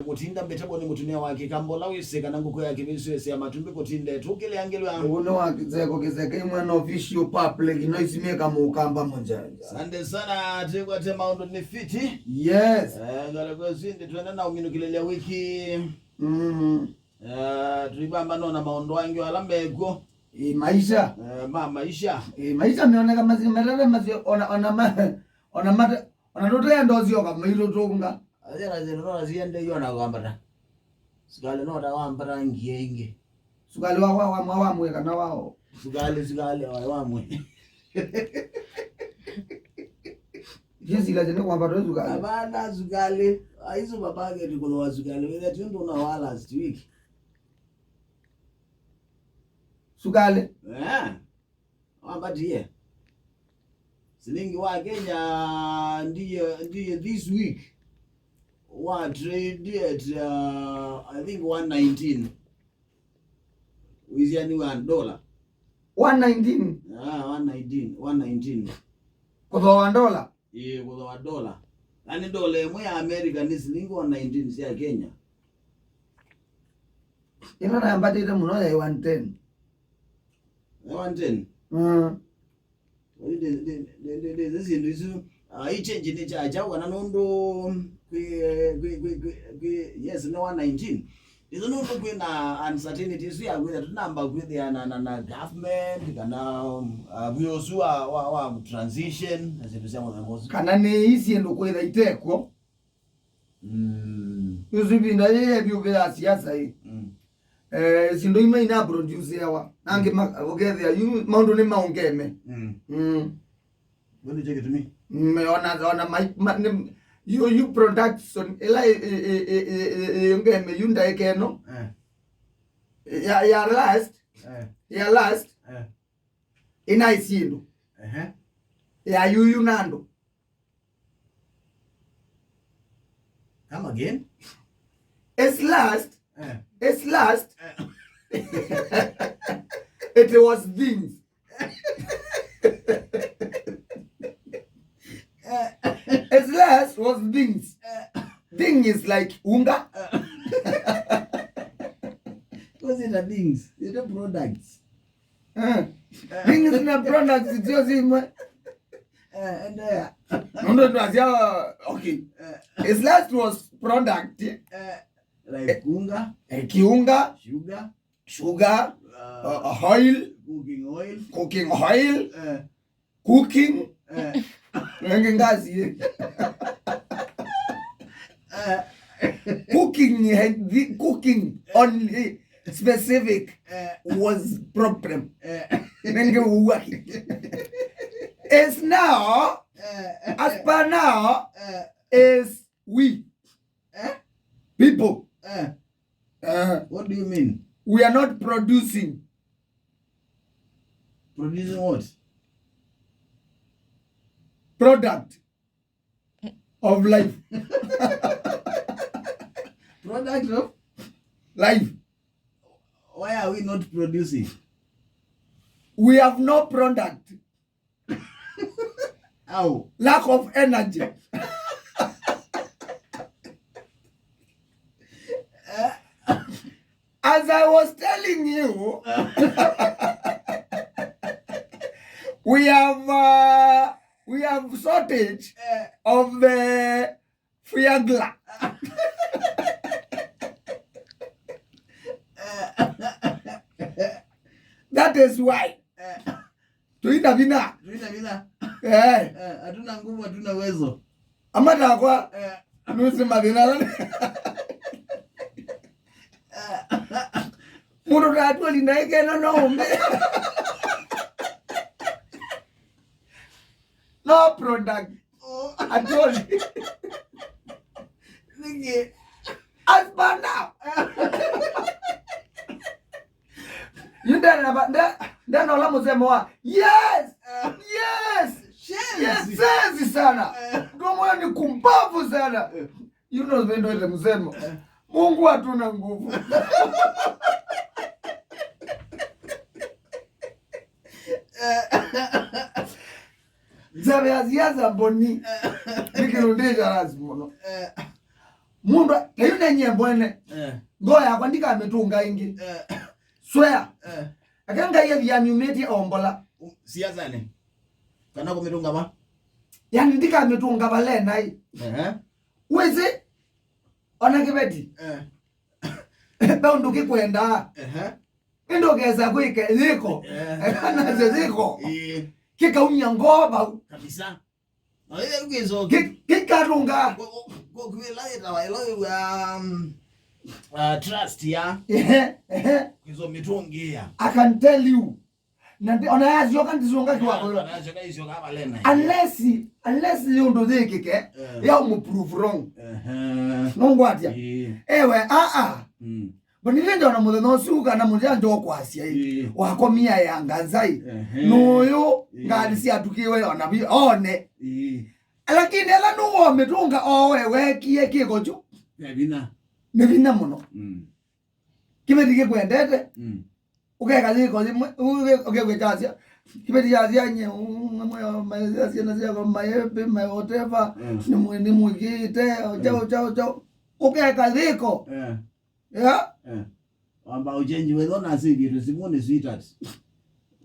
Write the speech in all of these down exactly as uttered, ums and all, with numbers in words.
Kũtinda mĩtambonĩ mũtumĩa wa Kĩkamba ũla wĩsĩ kana ngũkũ ya kĩmĩsu ĩsĩ ya matumbĩ kũtinda ĩtũkĩlĩangĩlw'a. Ũnĩ wa kĩseko kĩseke imwe na official public noise maker Mũkamba Mũnjanja. Asante sana, tĩkwate maũndũ nĩ fiti. Yes. Eh, ngalĩko ĩsu ĩndĩ twenda na ũminũkĩlĩlya wiki. Mm. Eh, tũivamba nona maũndũ angĩ ala mekw'o. Ĩ, maisha. Eh, ma maisha. Ĩ, maisha meoneka masi-, matata masi-, ona, ona ma-, ona mata-, ona tũteenda ũsyoka maitũtũnga. Asyana syĩndũ no siendeio na kwambata. Sukalĩ no ta wambata ngia ingĩ. Sukalĩ wa, wa, wa, wa, wa mwĩ kana wao? Sukalĩ, sukalĩ, wa, wa mwĩ. Jesi la jene kwambata sukalĩ. Hapana, sukalĩ. Aisu papaketi kũloa sukalĩ. Wĩthĩa tiũndũ na wa last week. Sukalĩ. Eh. Wambatie. Silingi wa Kenya ndiye, ndiye this week. Wa trade at, uh, I think one nineteen. Wĩsĩ nĩ wa dollar. One nineteen? Ah, one nineteen, one nineteen. Kũthooa dollar? Ĩĩ, kũthooa dollar. Yaani dollar ĩmwe ya America nĩ silingi one nineteen sya Kenya. Ĩno nayambatĩte mũno yaĩ one ten. Yaĩ one ten? Mm. Ĩndĩ, ĩndĩ, ĩndĩ, ĩndĩ, ĩndĩ, syĩndũ isu, ah, i change nĩ kya kyaũ kana nũndũ kwĩ, kwĩ, kwĩ, kwĩ, kwĩ, yes, nĩ one nineteen. Ĩsu nũndũ kwĩ na uncertainty ĩsu ya kwĩthĩa tũnamba kwĩthĩa na, na, na government kana, um, uh, wĩa ũsu wa, wa, wa transition na syĩndũ sya mũthemba ũsu. Kana nĩ ii syĩndũ kwĩtha itekw'o. Mm. Ĩsu ĩvinda yĩĩ ya vyũvĩ ya siasa ĩ. Mm. Eh, syĩndũ imwe ina produceawa. Nangĩ ma-, ũkethĩa yu maũndũ nĩ maũngeme. Mm. Mm. Wendo kye kĩtumi? Mm, ona, ona ma, ma, nĩ, yu, yu production, ĩla ĩ, ĩ, ĩ, ĩ, ĩ, ĩ, ngeme yu ndaĩka ĩno. Eh. Ya, ya last, Eh. ya last, Eh. ĩnaĩ syĩndũ. Ehe. Ya yuyu na andũ. Come again? It's last. Eh. It's last. Eh. It was things. Eh. It's last was things. Eh. Thing is like unga. Eh. Those are the things. They're the products. Eh. Things na products sio simwe. Eh, endelea. Nũndũ twasya, okay. Eh. His last was product. Eh, like unga. Eh, kiunga. Sugar. Sugar. Uh, uh, oil. Cooking oil. Cooking oil. Eh. Cooking. Eh. Nenge ngazi ye. Eh. Cooking, eh, the cooking only specific Eh. was problem. Eh. Nenge uwa. Is now, Eh. as per now, Eh. is we Eh? people. Eh. Uh, What do you mean? We are not producing Producing what? Product of life. Product of? Life. Why are we not producing? We have no product. How? Lack of energy. As I was telling you, we have, uh, we have shortage Eh. of the Viagra. That is why. Eh. Tuina vina. Tuina vina. Eh. Eh, hatuna nguvu, hatuna uwezo. Amatakwa. Eh. Nusi mathina. Eh. Mũndũ tatweli ndaĩka ĩno no ũmbe. No product. Oh. Atweli. Nĩkĩ? As per now. Yu ndena ba-, nde-, ndena ũla mũsemo wa, yes! Yes! Shenzi. Yes, shenzi sana. Eh. Ndio moyo ni kumbavu sana. Eh. You know, ndio ile msemo. Eh. Mungu hatuna nguvu. Eh. Nzeve ya siasa mboni. Eh. Nĩ kĩlundĩ kya lazima mũno. Eh. Mũndũ, ta yu nenyie mbwene. Eh. Ngoo yakwa ndikamĩtũnga ĩngĩ. Eh. Swear. Eh. Aka Ngai athi anyumĩtye ombola. Um, siasanĩ. Kana kũmĩtũnga va? Yani ndikamĩtũnga vale naĩ. Ehe. Wĩsĩ, ona kĩveti. Eh. Ve ũndũ kĩkwendaa. Ehe. Ĩndĩ ũkesa kwĩka yĩko. Eh. Eka nasyo yĩko. Ĩĩ. Kĩkaumya ngoo vau. Kabisa. Na ĩyo kwĩsokĩ. Kĩ-, kĩkatũnga. Kũ-, kũ-, kũ-, kwĩla ĩtawa, ĩla wĩw'a, um, uh, trust ya. Ehe, ehe. Kwĩsomĩtũngĩa. I can tell you. Na ndi-, ona yasyoka ndisonga kiwako ĩla. Ona yasyoka isyoka valena. Unless, unless yĩ ũndũ yĩkĩke, eh, ya ũmũprove wrong. Ehe. Nũngwatya. Ĩĩ. Ewe, a, a. Mm. But nĩnĩndĩ ona mũthenya ũsu kana mũthenya njokwasya ĩ, ĩĩ, wakomia ya nganzai. Ehe. Nũyũ, ĩĩ, ngali syatukiwe ona vi-, one. Ĩĩ. Lakini ala nũwomĩtũnga owe wekie kĩko kyu. Nĩ vinya. Nĩ vinya mũno. Mm. Kĩveti kĩkwendete. Mm. Ũkeka yĩko yĩmwe, ũke-, ũkew'a kyasya, kĩveti kyasya nye, syana syakwa maĩvĩ, my whatever, mm, nĩmwĩkĩte, chao, mm, chao, chao. Ũkeka yĩko. Eh. Yeah? Eh. Wamba ũchenji wetho na save tũsimũnĩ, sweetheart.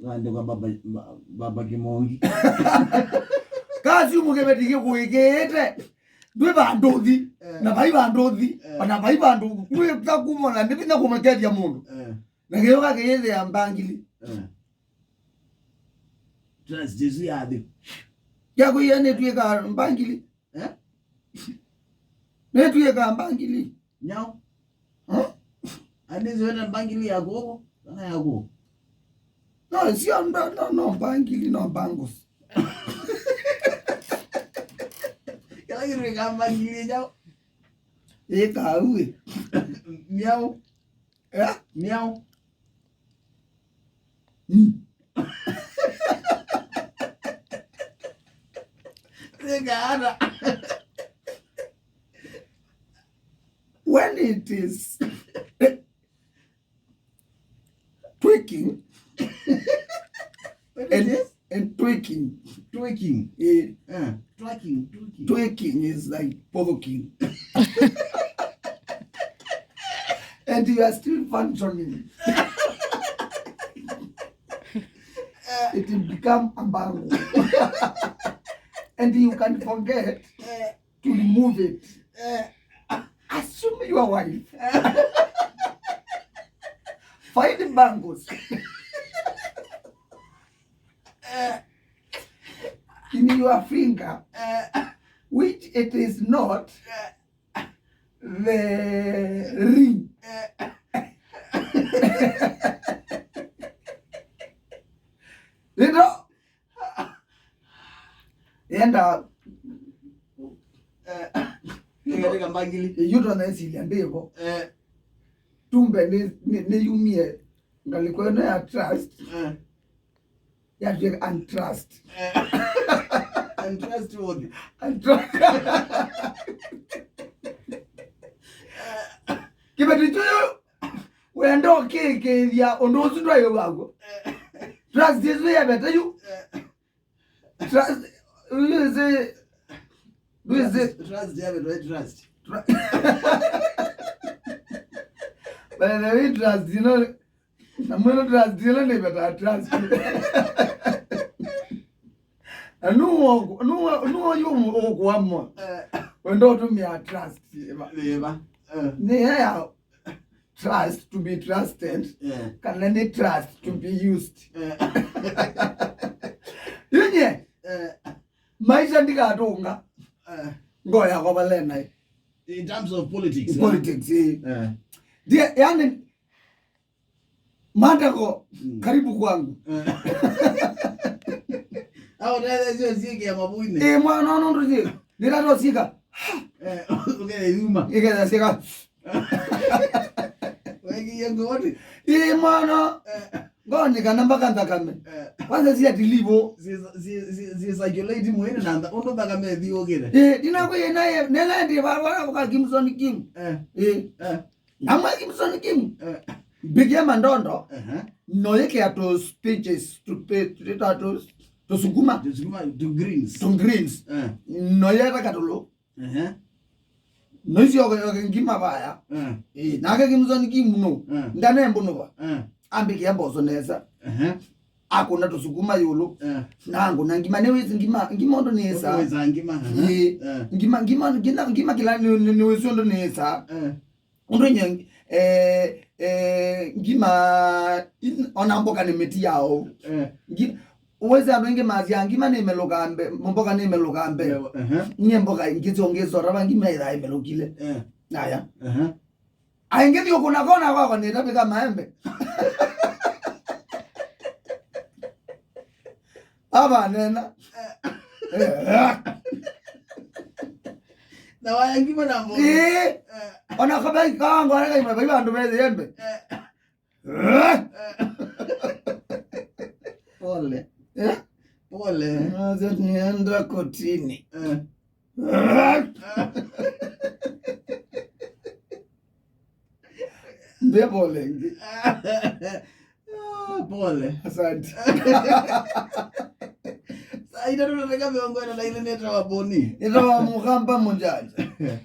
Andĩkwa baba, ba-, baba Kĩmongi. Kasi ũmũkĩveti kĩkũĩkĩĩte. Ndwĩ vandũ ũthi. Eh. Na vai vandũ ũthi. Eh. Ona vai vandũ. Ndwĩ ta kumona, nĩ vinya kũmũkethya mũndũ. Eh. Na kĩyoka kĩyĩthĩa mbangili. Eh. Trust Jesu ya thĩ. Yakũia nĩtw'ĩka mbangili. Eh? Nĩtw'ĩka mbangili. Nyau. Huh? Ani ziweta mbangili ya kuoko, kana ya kuoko? No, sio, no, no, no mbangili, no bangles. Kĩla kĩtw'ĩka mbangili nyau. Ĩka uwe. Nyau. Eh? Miau. Mm. Rĩka ata. When it is tweaking, when it and is? And twerking. Twerking. Eh. Eh, twerking, twerking. Twerking is like provoking. And you are still functioning. Eh. It will become a bango. And you can forget, eh, to remove it. Eh. Assume your wife. Find bangles. Eh. In your finger, eh, which it is not, eh, the ring. Eh. You know? Yenda, eh, ĩkatika mbangili. Yu tona ĩsilya ndĩvo. Eh. Tumbe nĩ, nĩ, nĩyumie ngalĩko ĩno ya trust. Eh. Yatw'ĩka untrust. Eh. Untrustworthy. Untrust. Kĩveti kyu wenda ũkĩkĩĩthya ũndũ ũsu ndwaĩ waguo. Trust ĩsu yavete yu. Trust, you say, you say, trust, trust, yeah, but why trust? Tru-, by the way, trust, you know, na mwĩna trust, you know, nĩ better trust. Na nuo, nuo, nuo yu ũkũamwa. Eh. Wenda ũtũmĩa trust. Ĩva. Ĩva. Eh. Nĩ ya trust to be trusted, yeah, kana nĩ trust to be used. Yeah. Yunye, eh, maisha ndikatũnga, eh, ngoo yakwa vale naĩ. In terms of politics, eh? Politics, eh. Eh. Ndie, yani, Matako, mm, karibu kwangu. Eh. Au ndio sio sikia mabuine. Eh, mwana, no, no, no, ndio. Nĩtatosika. Eh, okay, yuma. Ĩkethasika. Wegi yengo wote. Ĩ mwana. Eh. Ngoni kana mpaka nthakame. Eh. Kwanza si atilivo. Si, si, si, si circulate mwene na ntha-, ũndũ nthakame thiũkĩte. Eh, ndinakwĩye naye, nena ndi baba kwa Kimson Kim. Eh. Eh. Eh. Namwe Kimson Kim. Eh. Mbikie mandondo. Ehe. Noyekea to speeches, to pe-, to, to, to, to sukuma. To sukuma, to greens. To greens. Eh. Noyera katolo. Ehe. Noisyoke yoke ngima vaya. Eh. Ĩĩ, nake Kimson Kim no. Eh. Ndanembũnũva. Eh. Ambĩkĩa mboso nesa. Ehe. Akũna tũsukuma ĩũlũ. Eh. Na ngũna ngima, nĩwĩsĩ ngima, ngima ũndũ nĩĩsaa. Wĩsa ngima, aha. Ĩĩ. Eh. Ngima, ngima, ngima, ngima kĩla nĩ, nĩ, nĩwĩsĩ ũndũ nĩĩsaa. Eh. Ũndũ nye, eh, eh, ngima, in-, ona mboka nĩ mĩti yao. Eh. Ngi-, wĩsĩ andũ aingĩ masya ngima nĩmelũkaa mbe-, mboka nĩmelũkaa mbee. Ewa, ehe. Nye mboka ingĩ syo ngĩsota va ngima ĩthaa ĩmelũkile. Eh. Aya. Ehe. Aingĩ thiũkũna kona kwakwa nĩtavĩka maembe. Ava nena. Na waya ngima na mboga. Ĩĩ. Eh. Ona kabai kango areka ima bai bandu bethie embe. Eh. Eh. Pole. Eh? Pole. Naza nienda kotini. Eh. Mbia pole ĩngĩ. Ah, pole. Asante. Saa itatũ na ndagĩka mĩongo ĩna na ilĩ nĩtawa Boni. Nĩtawa Mũkamba Mũnjanja.